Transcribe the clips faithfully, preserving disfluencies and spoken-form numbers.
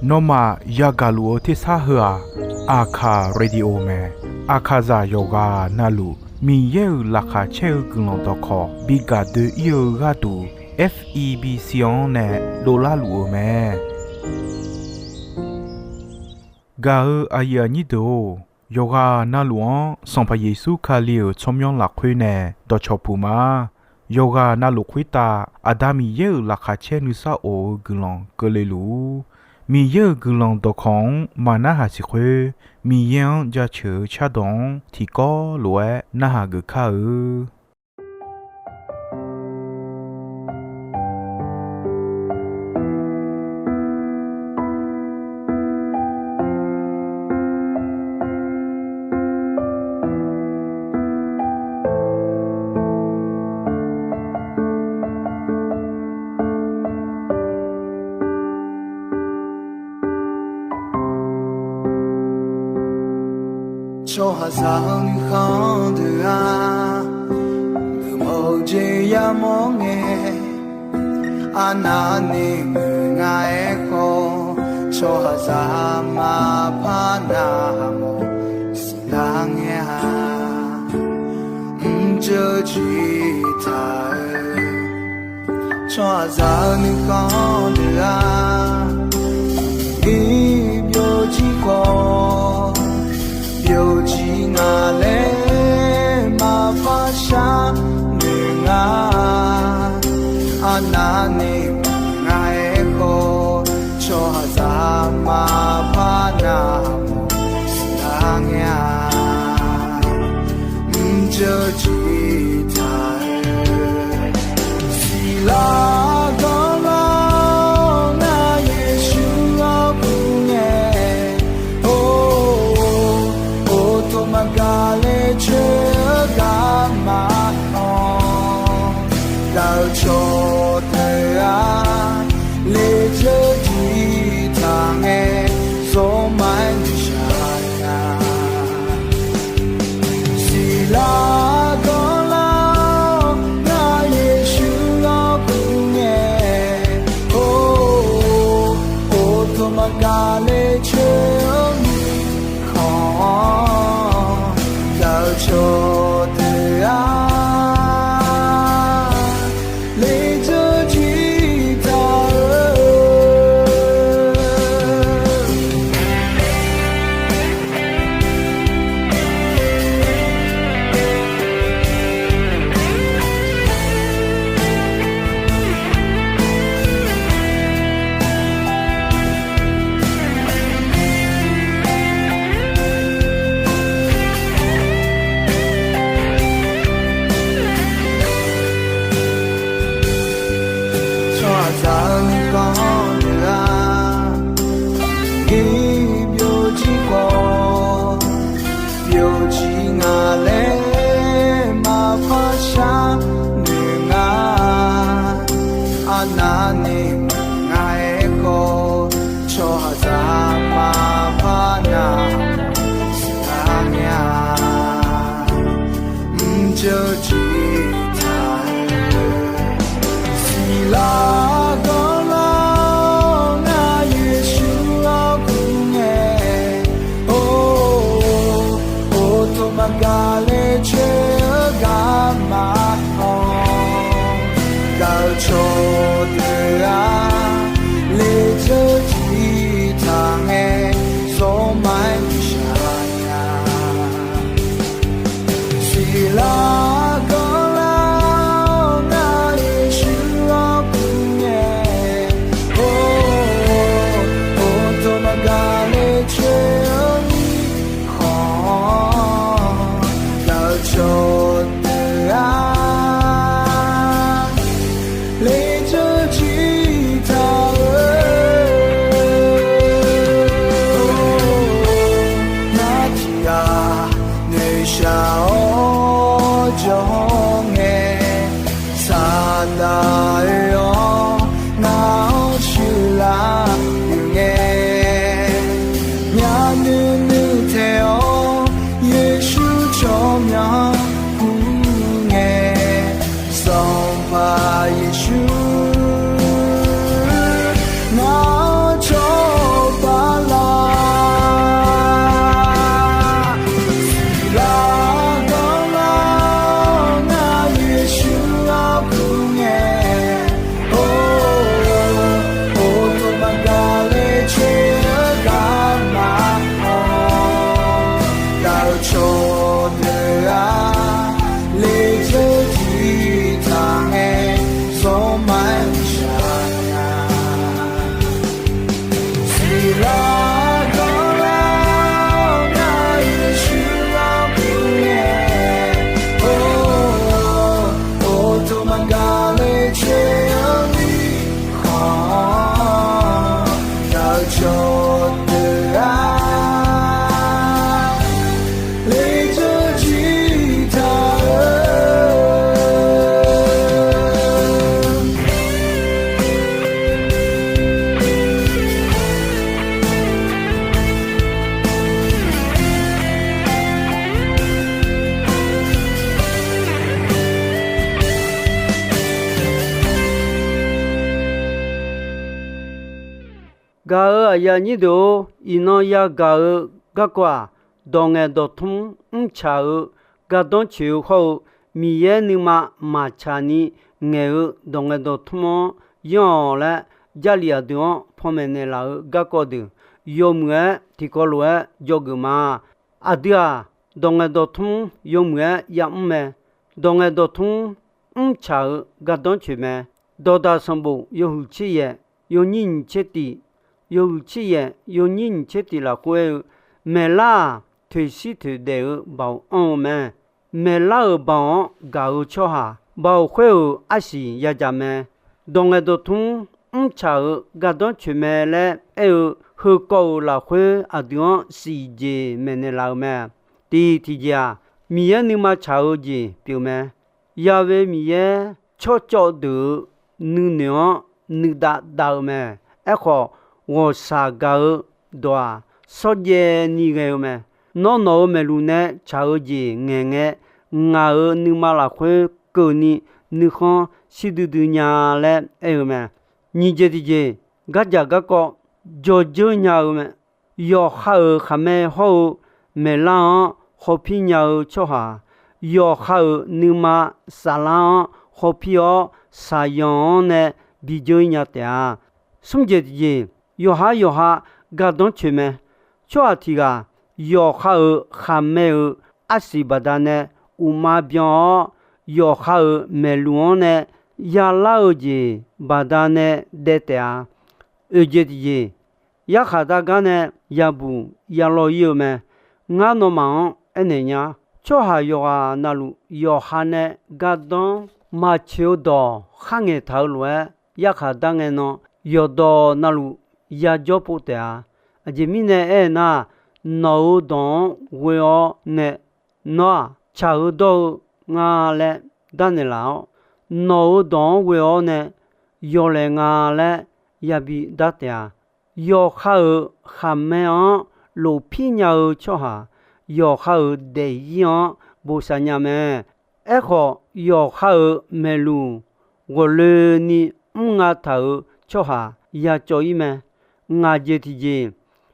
Nawmaf yagaq luf-eu tersar heu-aq, Aqkaq Radio mae. Aqkaqzaq yawqghaq navluf Miqyaer-euq laqkhaq caer-eu guiqlanq dawqkawq bi gaq doe-ir-eu gharduq, F E B C-anr nae dovlar luf-eu mae. Gaq-eu aqyuif aqnyir deuq-or, yawqghaq navluf-anr Sanqpaq Yeqsur Kali-euq tsawrmyanr lafkhoer nae dawqcawq puq ma. Yawqghaq navluf khoertav Aqda Miqyaer-euq laqkhaq caer nuisar of-eu guiqlanq keuvle luf-ur. Miqyaer-euq guiqlanq dawqkawq-anr maqnarhaq siq khoer, Miqyaer-anr jaceuq-eu cardawq-anr tiqkawv lof-aer narhaq geuf kar-eu. Tsawrhaqzaq-eu nuikhanr deuq-aq, geufmawf-eu jeq yamawr ngae, arnavni muiq nga-aer khawf, tsawrhaqzaq maqpar navmawf siqlar ngae-a. Mrjeuv jir taq-eu tsawrhaqzaq-eu nuikhanr deuq-aq, ir byovjir khawf, byovjir nga laer maqpar sharnoeq nga. Arnavni muiq nga-aer khawf, tsawrhaqzaq maqpar navmawf siqlar ngae-a. Mrjeuv jir taq-eu siqlar ganrlar-awr, ngar Yeqsur-anr kur ngae, or, or, or, tov maqgaq le coer-eu garma anr, gaq-eu cawq deuq-aq, lejeur jir taq ngae, zawrma-aer nuishaq nya. Siqlar ganrlar-awr, ngar Yeqsur-anr kur ngae, or, or, or, tov maqgaq le coer-eu mirkhanq-anr, gaq-eu cawq deuq-aq, lejeur jir taq-eu Tsawrhaqzaq-eu nuikhanr deuq-aq, ir byovjir khawf, byovjir nga laer maqpar sharnoeq nga. Arnavni muiq nga-aer khawf, tsawrhaqzaq maqpar navmawf siqlar ngae-a. Mrjeuv jir taq-eu siqlar ganrlar-awr, ngar Yeqsur-anr kur ngae, or, or, or, tov maqgaq le coer-eu garma anr, gaq-eu cawq deuq-aq, lejeur jir Gaq-euq aqyuif aqnyir deuq-or, iqnan yagaq-eu garkawv-aq, dawq ngaeq dawq tmr mrtsaq-eu gardanr coeq-eu hawr-eu, Miqyaer nuima maqtsaq ni ngaeq-eu dawq ngaeq dawq tmr-anr yanr-awq laer, Jarlif aqdui-anr panmaeq naeqlaf-eu garkawv deuq, yawmuiq-aer tiqkawv lof-aer dzawgeuf ma. Aqdui-aq, dawq ngaeq dawq tmr yawmuiq-aer yamr mae. Dawq ngaeq dawq tmr mrtsaq-eu gardanr coeq mae. Dawqdaq sanqbof yawhuiq tser yaef, yawnyir nyiq tser tif, yawhuiq tser yaef yawnyir nyiq tser tif lafkhoer aer-eu, maeqlar-aq, toeqshir toeqdaef-eu baoq anr-eu mae. Maeqlar-euq baoq-anr gaq-eu tsawrhaq, baoq khoer-euq arsiq yadzaq mae. Dawq ngaeq dawq tmr mrtsaq-eu gardanr coeq mae laer aer-eu, heukawv-euq lafkhoer aqdui-anr siqjeq maeqnaeq laf-eu mae. Tiq tiqjeq-aq, Miqyaer nuima tsaq-eu jeq pyeuf mae. Yawe Miqyaer tsawrcawv deuq-euq nuinoeq-anr nuidav dav-eu mae. Aerkhawf, ghawqshaq gaq-eu dawq-aq, shawrjaev ni ghae-eu mae. Nawr nawq-euq maeqluq nae tsaq-eu jeq ngaeq ngae, ngaq-euq nuima lafkhoer keuvni nuikhanr shir duidui nya laer aer-eu mae. Nyiq jeq tiqjeq, gardzaq garkawv dzawdzeur nya-eu mae. Yawqha-euq khaqmae hawr-eu maeqlar-anr hawpir nya-eu tsawrhaq, yawqha-euq nuima saflar-anr hawpir-awr, shaqyanq-anr nae bidzeur-ir nya taef-a. Smr jeq tiqjeq, yawqha yawqha gardanr coeq mae. Tsawrhaq tiq ghaq yawqha-euq khaqmae-euq arsiq baqdanae uqma byan-awr, yawqha-euq maeqluq-anr nae yalar-eu jeq baqdanae daev taef-a. Oeq jeq tiqjeq, yarkhaq dar gar nae yabuq yalaw-ir-eu mae. Ngar nawmaf-anr aernaeq nya, tsawrhaq yawqghaq navluf yawqha nae gardanr maqcoeq-eu dawq kharngaeq taq-eu lof-aer, yarkhaq dar ngae nan yawqdawq navluf yajawr pov taef-a. Aqjeq mirnae aernar, nawq-euq dawq-anr ghoe-awr nae nawr-aq, tsaq-eu dawr-eu nga laer darnaeq laf-awr, nawq-euq dawq-anr ghoe-awr nae yawlaeq nga laer yabi dar taef-a. Yawqha-euq khaqmae-anr lofpir nya-eu tsawrhaq, yawqha-euq daefzir-anr bosav nya mae. Aerkhawf, yawqha-euq maeqluq ghawqloeni mr nga taq-euq tsawrhaq yacawv-ir mae. Ngaq jeq tiqjeq,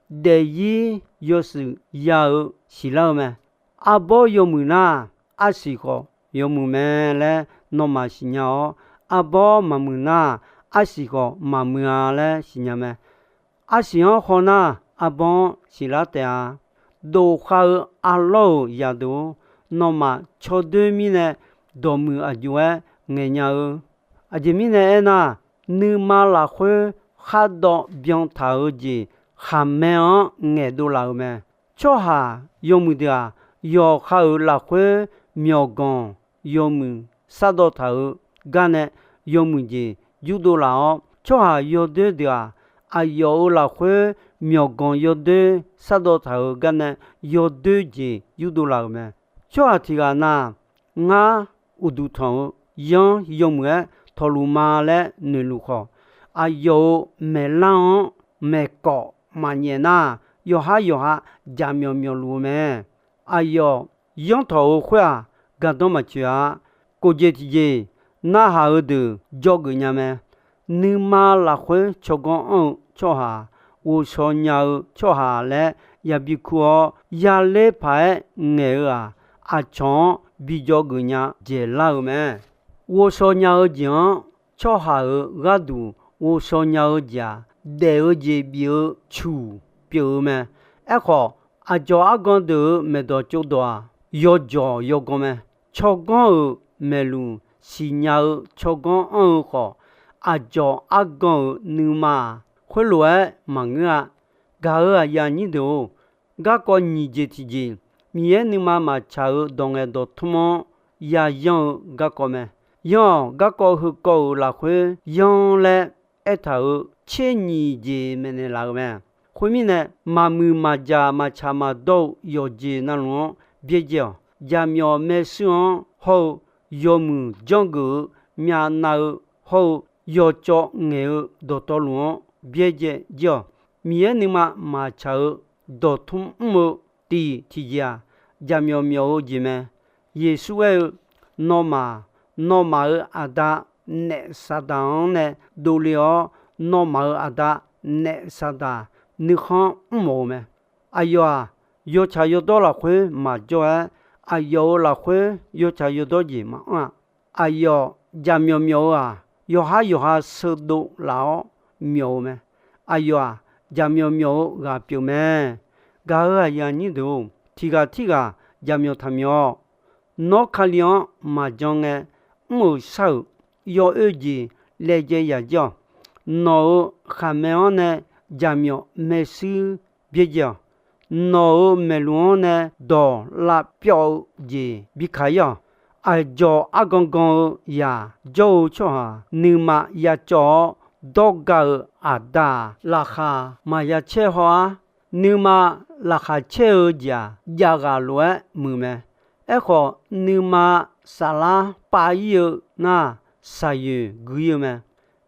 daefzir yawshuif ya-eu siqlar-eu mae. Arbawr yawmuiq nar, arsiq khawf yawmuiq mae laer nawmaf siqnya-awr, arbawr maqmuiq nar, arsiq khawf maqmuiq-a laer siqnya mae. Arsiq-anr haw nar, arbawr-anr siqlar taef-a. Dofkhav-eu arlawr-euq zaqdeuq-or, nawmaf tsawrdoer mirnae dawqmuiq aqjox-aer ngaeqnya-eu. Aqjeq mirnae aernar, nuima lafkhoer khardawv byan taq-eu jeq khaqmae-anr ngaeqdov laf-euq mae. Tsawrhaq yawmuiq deuq-aq, yawqha-euq lafkhoer myawqganq yawmuiq shardawv taq-euq gar nae yawmuiq jeq yurdov laf-awr, tsawrhaq yawdoer deuq-aq, aqyawf-euq lafkhoer myawqganq yawdoer shardawv taq-euq gar nae yawdoer jeq yurdov laf-euq mae. Tsawrhaq tiq ghaq na, ngar uqduq tanq-eu yanr yawmuiq-aer tawqluf ma laer noeqluf khawf, aqyawf-euq maeqlar-anr maeqkawv maqnyaef nar, yawqhar yawqha jaqmyawf myawf luf-eu mae. Aqyawf yanr tawq-euq khoer-aq, gardanr maqtsoeq-a. Kof jeq tiqjeq, narhaq-eu deuq dzawgeuf nya mae. Nuima lafkhoer tsawrganr anr-eu tsawrhaq, ghovshaw nya-eu tsawrhaq laer yabi kur-awr, yaler paq-aer ngaeq-eu-aq, aqcawq-anr bi dzawgeuf nya dzaeqlar-eu mae. Ghovshaw nya-eu jeq-anr tsawrhaq-euq gharduq ghovshaw nya-eu jeq-aq, daef-eu jeq bif-eu cuq pyeuf-eu mae. Aerkhawf, aqdzawq argan deuq-euq maeqdawq tsovdawq-aq, yawdzawq yawgan mae. Tsawrganr-euq maeqluq siqnya-eu tsawrganr anr-eu khawf, aqdzawq argan-euq nuima-aq, khoerlof-aer maqngeur-a. Gaq-euq aqyuif aqnyir deuq-or, garkawv nyiq jeq tiqjeq, Miqyaer nuima maqtsaq-euq dawq ngaeq dawq tmr-anr yayanr-eu garkawv mae. Yanr-awq, garkawv heukawv-euq lafkhoer yanr laer aertaq-euq tser nyiq jeq maeqnaeq laf-euq mae. Khoermirnae, maqmuiq maqjaq maqtsaq maqdawr-eu yawqjeq navluf-anr byaerdzae-awq. Jaqmyawf maershuir-anr hawr-eu yawmuiq janrgeuf-eu myavnav-eu hawr-eu yawcawv ngaeq-eu dawqtawvluf-anr byaerdzae jir-awq. Miqyaer nuima maqtsaq-eu dawqtmr mr-eu tiq tiqjeq-aq, jaqmyawf myawf-eu jeq mae. Yeqsur aer-eu, Nawmaf, nawmaf-euq aqda naef Saqdaq-anr nae dovle-awr, nawmaf-euq aqda naef saqdaq nuikhanr mr mawf-eu mae. Aqyawf-aq, yawtsaq yawdawr lafkhoer maqjawr-aer, aqyawf-euq lafkhoer yawtsaq yawdawr jeq maqanr-a. Aqyawf jaqmyawf myawf-eu-aq, yawqhar yawqha seudov laf-awr myawf-eu mae. Aqyawf-aq, jaqmyawf myawf-eu ghaq pyeuf mae. Gaq-euq aqyuif aqnyir deuq-or, tiq ghaq tirghaq jaqmyawf taqmyawf-awq. Nawr Kali-anr maqjan ngae, mr-euq shar-euq yawoer jeq laejae yaq jir-awq. Nawq-euq khaqmae-anr nae jaqmyawf maershuir byaerdzae-awq. Nawq-euq maeqluq-anr nae dawq lavpyawv-eu jeq bikaq ir-awq. Aqdzawq argan gan-eu yaq jawr-eu tsawrhaq nuima yacawv-awr dawrga-euq aqda-aq, laqkhaq maqya caer haw-ar. Nuima laqkhaq caer-eu jeq-aq, javghaq lof-aer muiq mae. Aerkhawf, nuima saflar pav ir-eu nar, shaqyoeq gui ir-eu mae.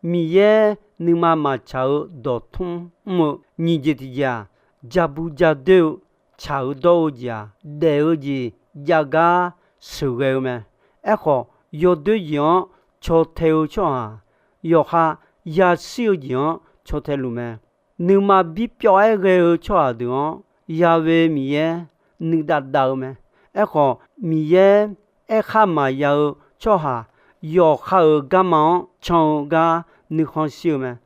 Miqyaer nuima maqtsaq-eu dawqtmr mr-eu nyiq jeq tiq jeq-aq, jabu jadoer-eu tsaq-eu dawr-eu jeq-aq, daef-eu jeq jav gar sheuqghae-eu mae. Aerkhawf, yawdoer jeq-anr caw tae-eu tsawrhaq, yawqha yashir-eu jeq-anr caw tae luf mae. Nuima bipyawv-aer ghae-eu tsawrhaq deuq-anr, Ya'we Miqyaer nuidav dav-eu mae. Aerkhawf, Miqyaer aerkhar maqya-eu tsawrhaq, yawqha-euq garma-anr can-eu gar nuikhanr shir-eu mae.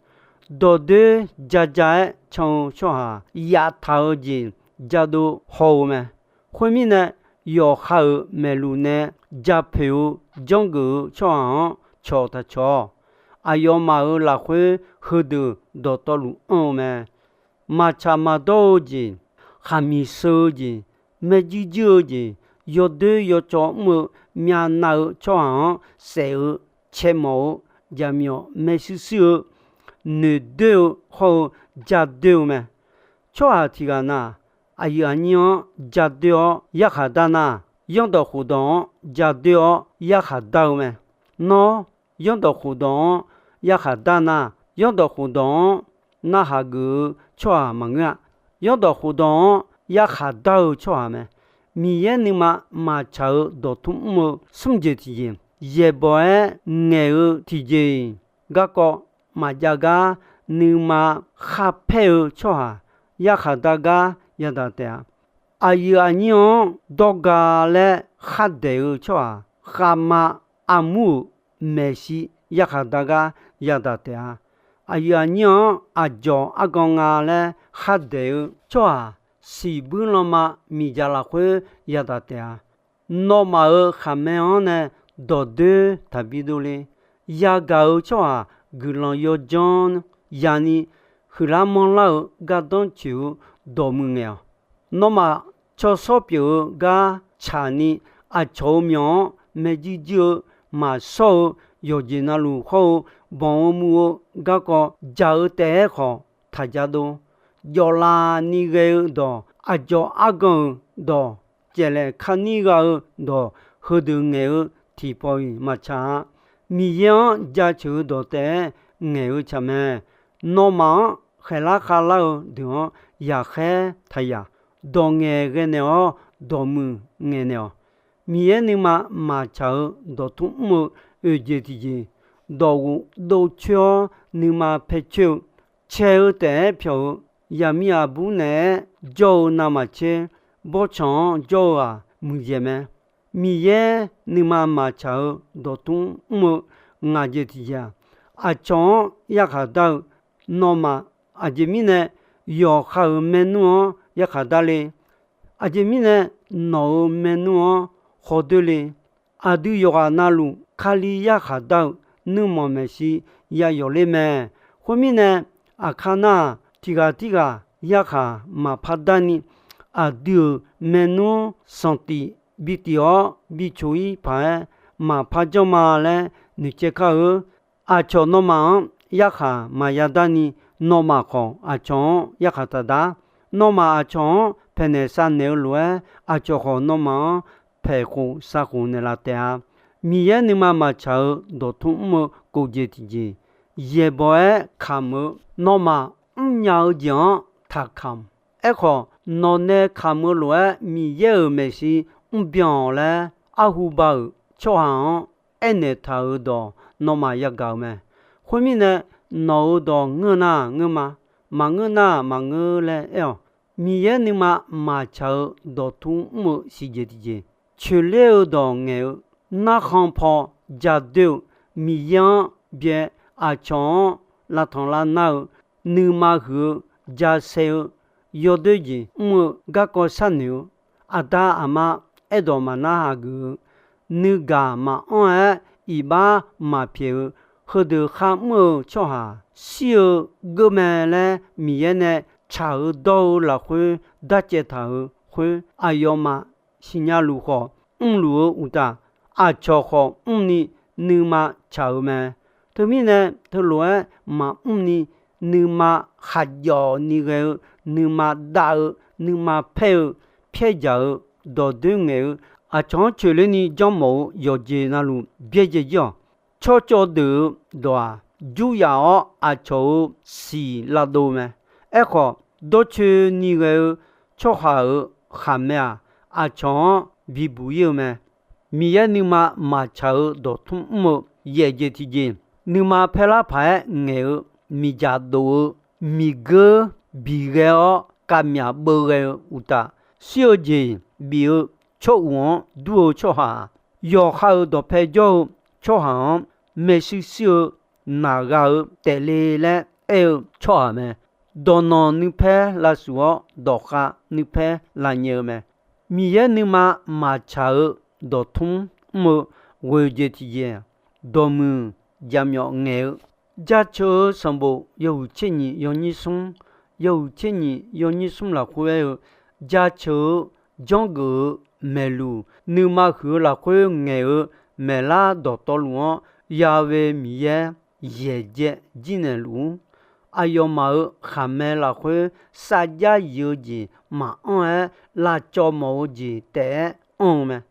Dawqdoer jaja-aer can-eu tsawrhaq, yaftaq-eu jeq jadov haw-eu mae. Khoermirnae, yawqha-euq maeqluq nae japoeq-eu janrgeuf-eu tsawrhaq-anr cawq taq cawq-awq. Aqyawfmaf-euq lafkhoer heudeuq dawqtawvluf anr-eu mae. Maqtsaq maqdawr-eu jeq, khaqmiq sheu-eu jeq, maerjuir juir-eu jeq, yawdoer yawcawv mr-eu myavnav-eu tsawrhaq-anr saef-eu, caemawf-eu, jaqmyawf maershuir shuir-eu, noeqdoer-eu hawr-eu jadoer-eu mae. Tsawrhaq tiq ghaq na, aqyuif aqnyir-anr jadoer-awr yarkhaq dar nar, zanrdawq khofdawq-anr jadoer-awr yarkhaq dar-eu mae. Nawr, zanrdawq khofdawq-anr yarkhaq dar nar, zanrdawq khofdawq-anr narhaq geuf-eu tsawrhaq maqngeur-a. Zanrdawq khofdawq-anr yarkhaq dar-eu tsawrhaq mae. Miqyaer nuima maqtsaq-eu dawqtmr mr-eu smr jeq tiqjeq, yaeqbawq-aer ngaeq-eu tiqjeq-iq garkawv maqjav gar, nuima kharpaer-eu tsawrhaq yarkhaq dar gar yadaq taef-a. Aqyuif aqnyir-anr dawrga laer khardaeq-eu tsawrhaq, khavma armur-euq maeqshi yarkhaq dar gar yadaq taef-a. Aqyuif aqnyir-anr aqdzawq argan nga laer khardaeq-eu tsawrhaq, siqbuir lanma miqdzaq lafkhoer yadaq taef-a. Nawmaf-euq khaqmae-anr nae dawqdoer taqbi dovle. Yagaq-eu tsawrhaq guiqlanq yawdzanr yani, huiqlar manrlar-eu gardanr tsoeq-eu dawqmuiq ngaeq-awq. Nawmaf cawshawr pyeuf-eu gar tsaqni, aqcawq-euq myawq-anr maerjuir juir-eu maqshawr-eu yawqjeq navluf hawr-eu banq-eu muv-eu garkawv jaq-eu taef-aer khawf taq jadov. Jawflaf ni ghae-eu dawq, aqdzawq argan-euq dawq, caeflaeq karnir gha-eu dawq, heudeuq ngaeq-eu tiqpawf-iq maqtsaq-a. Miqyaer-anr jaceuq-eu dawq taef-aer ngaeq-eu tsaq mae. Nawmaf-anr khaeqlar khavlar-eu deuq-anr yaqkhaer taq yaq. Dawq ngaeq ghae naeq-awr, dawqmuiq ngaeq naeq-awq. Miqyaer nuima maqtsaq-eu dawqtmr mr-eu oeq jeq tiqjeq, dawqghof dovcoer-awr nuima paer coer-eu, cae-eu taef-aer pyawq-eu, yaqmiq aqbur naeq-aer jawr-eu navmaqtser, bawrtsanq-anr jawr-eu-aq muiqdzaeq mae. Miqyaer nuima maqtsaq-eu dawqtmr mr-eu ngaq jeq tiqjeq-aq, aqcawq-anr yarkhaq dar-eu nawmaf, aqjeq mirnae yawqha-euq maernmr-anr yarkhaq dar le. Aqjeq mirnae nawq-euq maernmr-anr khawdoer le. Aqdui yawqghaq navluf Kali yarkhaq dar-eu nuirmanq maeqshi yayawf ler mae. Khoermirnae, aqkar nar-aq, tiq ghaq tirghaq yarkhaq maqpar darni, aqdui-euq maernmr sanqtif bitif-awr bicoq-ir paq-aer maqpar janr ma laer noeqcaev kar-eu. Aqcawq nawmaf-anr yarkhaq maqya darni, nawmaf khawf aqcawq-anr yarkhaq taq dar. Nawmaf aqcawq-anr paeqnaeq shavnaeq-eu lof-aer, aqcawq khawf nawmaf-anr paeqkhof savkhof naeqlaf taef-a. Miqyaer nuima maqtsaq-eu dawqtmr mr-eu kof jeq tiqjeq, yaeqbawq-aer kamq-eu, nawmaf mrnya-eu jeq-anr taqkamq. Aerkhawf, nawqnae kamq-eu lof-aer Miqyaer-euq maeqshi mrbyan-awq laer, arhu ba-euq tsawrhaq-anr aernaeq taq-euq dawq nawmaf yagaq-eu mae. Khoermirnae, nawq-euq dawq ngeur nar ngeur ma. maqngeur nar maqngeur laer aer-awq. Miqyaer nuima maqtsaq-eu dawqtmr mr-eu siqjeq tiqjeq, coeqler-eu dawq ngaeq-eu, narkhan paw jadoer-eu, Miqyaer-anr byae aqcawq-anr lavtanq lavnar-eu, nuima huiq-eu, jasaev-eu, yawdoer jeq mr-eu garkawv sharnoeq-eu, aqda aqma aerdawq maqnar hageuf-eu, nuigaq maqanr-aer iqbax maqpyaeq-eu, heudeuq kharmr-eu tsawrhaq shir-eu geur mae laer Miqyaer nae tsaq-eu dawr-eu lafkhoer darcaev taq-euq khoer, aqyawfmaf siqnya luf khawf, mrluf-eu uqtaf, aqcawq khawf mrni nuima tsaq-eu mae. Teumirnae, teulof-aer maqmr ni, nuima khaqjawf ni ghae-eu, nuima dav-eu, nuima paer-eu, pyaerjaq-eu, dawqdoer ngaeq-eu, aqcawq-anr coeqler ni janrmawf-eu yawqjeq navluf byaerdzae jir-awq. Tsawrcawv deuq-eu dawq-aq, juryaf-awr aqcawq-euq siq lavdov mae. Aerkhawf, dawrcoeni ghae-eu tsawrhaq-euq khaqmae-aq, aqcawq-anr bibuq ir-eu mae. Miqyaer nuima maqtsaq-eu dawqtmr mr-eu yaefjeq tiqjeq, nuima paerlar paq-aer ngaeq-eu miqdzaq dof-eu miqgeur bighae-awr kavmyaq beuvghae-eu uqtaf, shir-eu jeq bif-eu tsawr uq-anr dur-eu tsawrhaq-aq, yawqha-euq dawqpae jawr-eu tsawrhaq-anr maershuir shuir-eu naq gha-eu taef le laer aer-eu tsawrhaq mae. Dawqnanq nuipaer lavsuf-awr, dawqkhav nuipaer lavnyae-eu mae. Miqyaer nuima maqtsaq-eu dawqtmr mr-eu ghoeq jeq tiqjeq-aq, dawqmuiq jaqmyawf ngaeq-eu, jaceuq-eu sanqbof yawhuiq tser nyiq yawnyir smr, yawhuiq tser nyiq yawnyir smr lafkhoer aer-eu, jaceuq-eu janrgeuf-eu maeqluq, nuima huiq-eu lafkhoer ngaeq-eu maeqlar dawqtawvluf-anr, Ya'we Miqyaer yaeqjae jirnaeq luf-ur. Aqyawfmaf-euq khaqmae lafkhoer sarjax yif-eu jeq maqanr-aer, lavcawv mawf-eu jeq taef-aer anr-eu mae.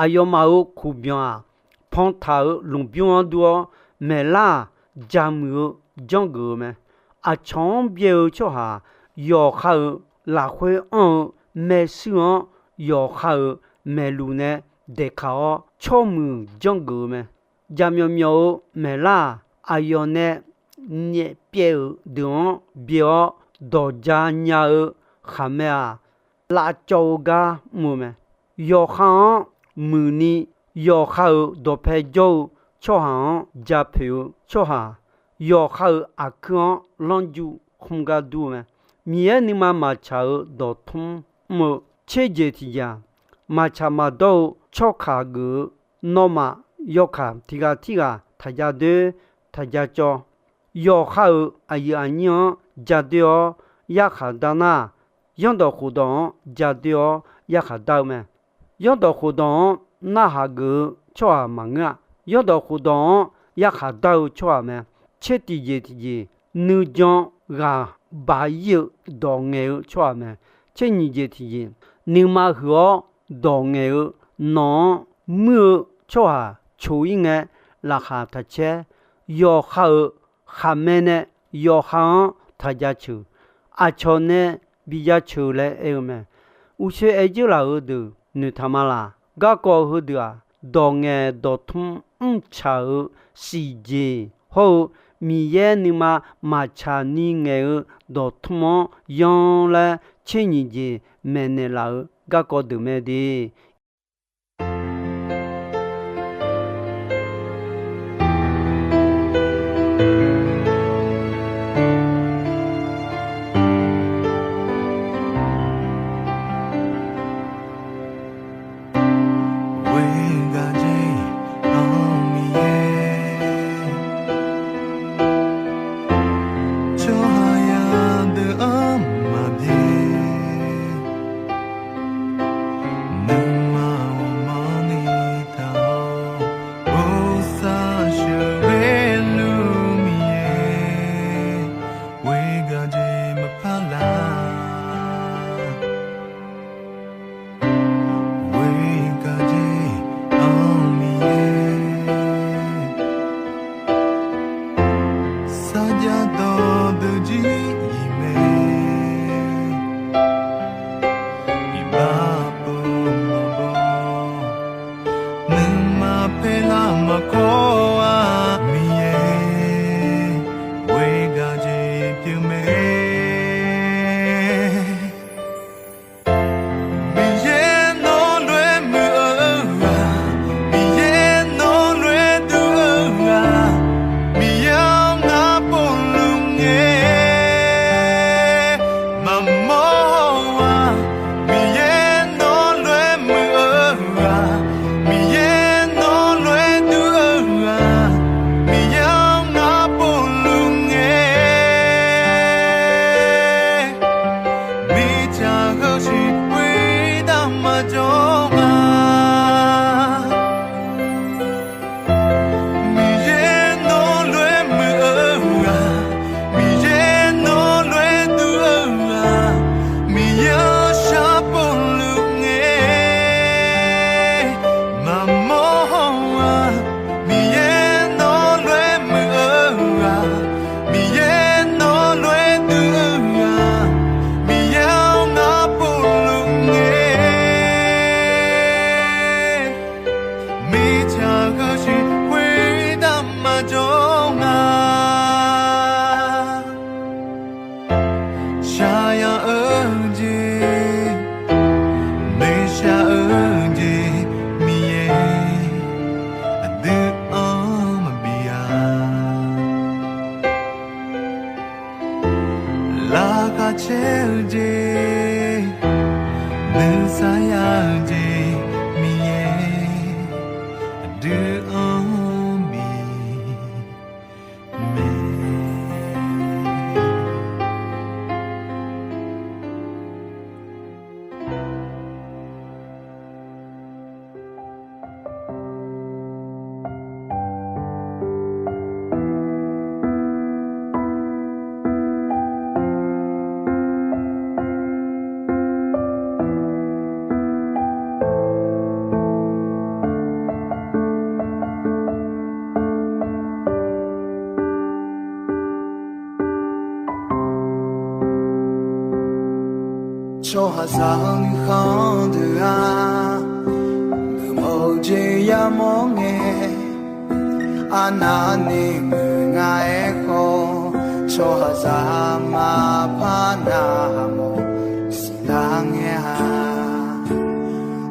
Aqyawfmaf-euq kuqbyanq-aq, pantaq-euq lmqbymr-anr dur-awr, maeqlar-aq, jaqmuiq-eu janrgeuf-eu mae. Aqcawq-anr byae-eu tsawrhaq, yawqha-euq lafkhoer anr-eu maershuir-anr, yawqha-euq maeqluq nae daeqkaq-awr, tsawrmuiq janrgeuf-eu mae. Jaqmyawf myawf-eu maeqlar-aq, aqyawf nae nyaefpyaev-euq deuq-anr byae-awr dawqja nya-eu khaqmae-aq, lavcawv-eu gar mr-eu mae. Yawqha-anr muiqni, yawqha-euq dawqpae jawr-eu tsawrhaq-anr japoeq-eu tsawrhaq, yawqha-euq aqkuir-anr lanrju khmr gar dur-eu mae. Miqyaer nuima maqtsaq-euq dawqtmr mr-eu tserjeq tiqjeq-aq, maqtsaq maqdawr-eu tsawrkaq geuf-eu, nawmaf yawkaq tiq ghaq tirghaq taqja doer, taqja cawv. Yawqha-euq aqyuif aqnyir-anr ja doer-awr yarkhaq dar nar, zanrdawq khofdawq-anr ja doer-awr yarkhaq dar-eu mae. Zanrdawq khofdawq-anr narhaq geuf-eu tsawrhaq maqngeur-a. Zanrdawq khofdawq-anr yarkhaq dar-eu tsawrhaq mae. Tser tiqjeq tiqjeq, nuijan ghaq baq ir-eu dawq ngaeq-eu tsawrhaq mae. Tser nyiq jeq tiqjeq, nuima huiq-awr dawq ngaeq-eu nawq-anr muir-eu tsawrhaq coq ir ngae, laqkhaq taq caer. Yawqha-euq khaqmae nae yawqha-anr taq jaceuq, aqcawq nae bi jaceuq laer aer-eu mae. Uqshoe aer jeur laf-euq deuq noeqtaq ma laq. Garkawv heudeuq-aq, dawq ngaeq dawqtmr mrcaq-euq siqjeq hawr-eu, Miqyaer nuima maqtsaq ni ngaeq-eu dawqtmr-anr yanr laer tser nyiq jeq maeqnaeq laf-euq garkawv deuq mae de. Laqkhaq caer-eu jeq, nuisar ya-eu jeq, Miqyaer aqdui anr-eu Miqyaer mae. Tsawrhaqzaq-eu nuikhanr deuq-aq, geufmawf-eu jeq yamawr ngae, arnavni muiq nga aerkhawf, tsawrhaqzaq maqpar navmawf siqlar ngae-a.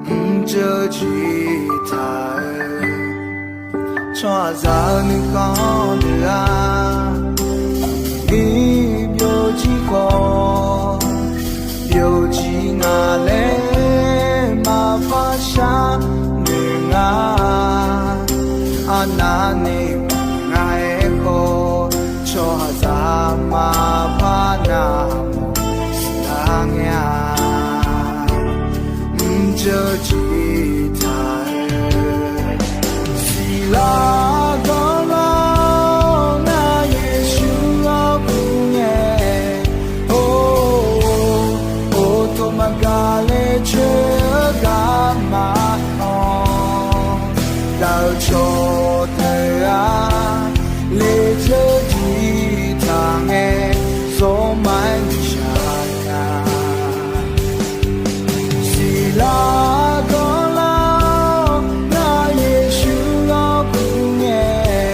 Mrjeuq jiq taq-eu tsawrhaqzaq-eu nuikhanr deuq-aq, iq byovjir khawf, byovjir nga laer maqpar sharnoeq nga. Arnavni muiq nga aerkhawf, tsawrhaqzaq maqpar navmawf siqlar ngae-a. Mrjeuq jiq taq-eu siqlar ganr lar-awr, ngar Yeqsur-anr kur ngae, or, or, or, tawq maqgaq le coer-eu garma-anr, dav-eu cawqdeuq-aq, lejeur jiq taq ngae, zawrma-aer nuishaq nya. Siqlar ganr lar-awr, ngar Yeqsur-anr kur ngae,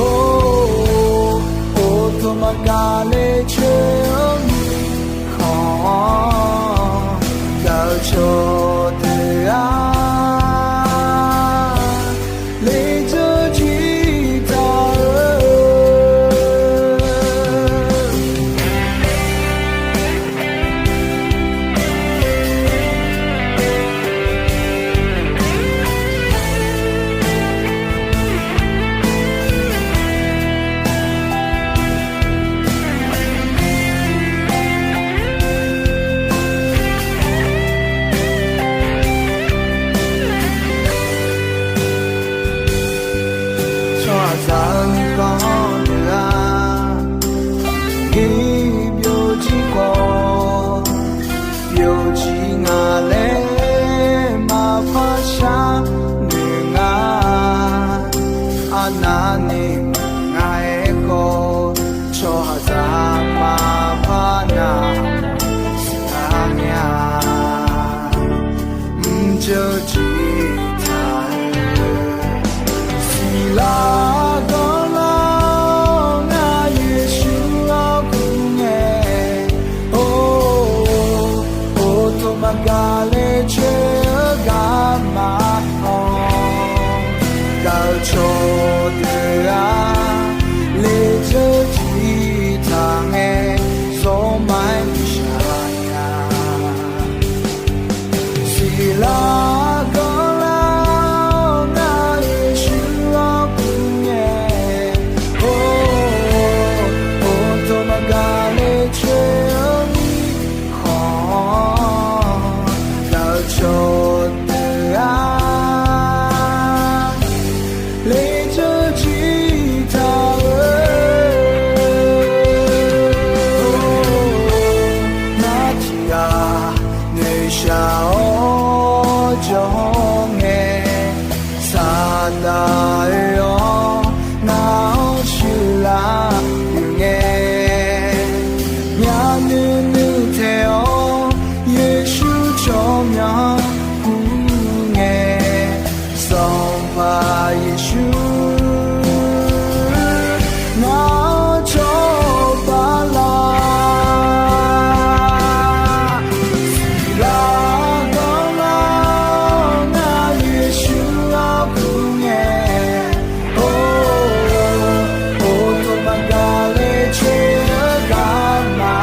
or, or, or, tawq maqgaq le coer-eu mirkhanq-anr, dav-eu cawqdeuq-aq, lejeur jiq taq-eu Tsawrhaqzaq-eu nuikhanr deuq-aq, iq byovjir khawf, byovjir nga laer maqpar sharnoeq nga. Arnavni muiq nga aerkhawf, tsawrhaqzaq maqpar navmawf siqlar ngae-a. Mrjeuq jiq taq-eu siqlar ganr lar-awr, ngar Yeqsur-anr kur ngae, or, or, or, tawq maqgaq le coer-eu garma-anr, dav-eu cawqdeuq-aq, lejeur jiq taq ngae, zawrma-aer nuishaq nya. Siqlar ganr lar-awr, ngar Yeqsur-anr kur ngae, or, or, or, tawq maqgaq le coer-eu mirkhanq-anr, dav-eu cawqdeuq-aq, lejeur jiq taq-eu, or, ngar tiqghaq noeqshaq-awr jawr ngae, Saqdaq oe-awr ngar-anr shuiqlar-euq ngae, myavnuiv nuiv taeq-awr Yeqsur tsawrmyanr kur ngae, Sanqpaq Yeqsur, ngar-anr cawba lar. Siqlar ganr lar-awr, ngar Yeqsur-anr kur ngae, or, or, or, tawq maqgaq le coer-eu garma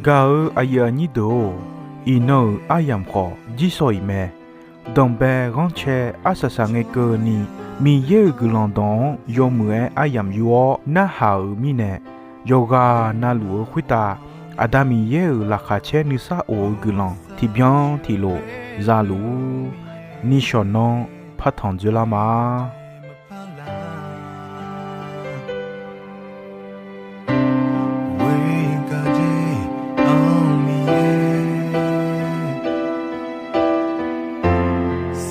Gaq-eu aqyuif aqnyir deuq-or, iqnan-euq aryamq khawf jirsawq iq mae. Danqbae ghanrcae arsaq saqngae keuvni, Miqyaer-euq guiqlanq dawq-anr yawmuiq-aer aryamq yur-awr narhaq-euq mirnae, yawqghaq navluf-eu khoertav Aqda Miqyaer-euq laqkhaq caer nuisar of-eu guiqlanq tiqbyan tiqlof zaluf-ur. Nishawq nanr partanq dzoerlar ma.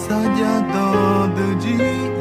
Sarjax dawqdeuq jir